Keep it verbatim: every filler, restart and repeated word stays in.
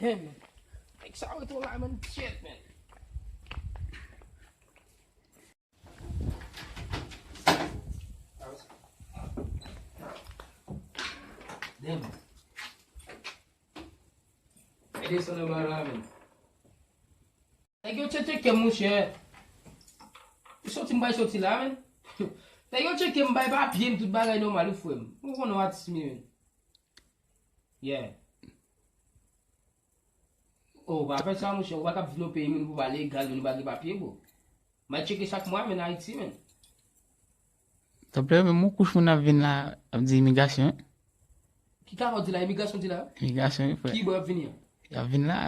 Damn, man. Nèg sa yo ret la, man. Shit, man. Damn. Ede sa nan bar la, man. Nèg yo tcheke m, monchè. Ou soti, m bay soti la, man. Nèg yo tcheke m, bay papye m, tout bagay nòmal, wi, frè m. Ou konnen w atis m ye, man. Yeah. Oh, pa fè sa, monchè. Ou pa kab vin nan peyi moun pou pa legal, moun pa gen papye, bro. M al tcheke chak mwa, man, Ayiti, man. Tanplè, menm yon kouch moun ap vin la, ap di imigrasyon, wi. Ki ka di la, imigrasyon di la? Imigrasyon, wi, frè. Ki bò y ap vini an? Y ap vin la.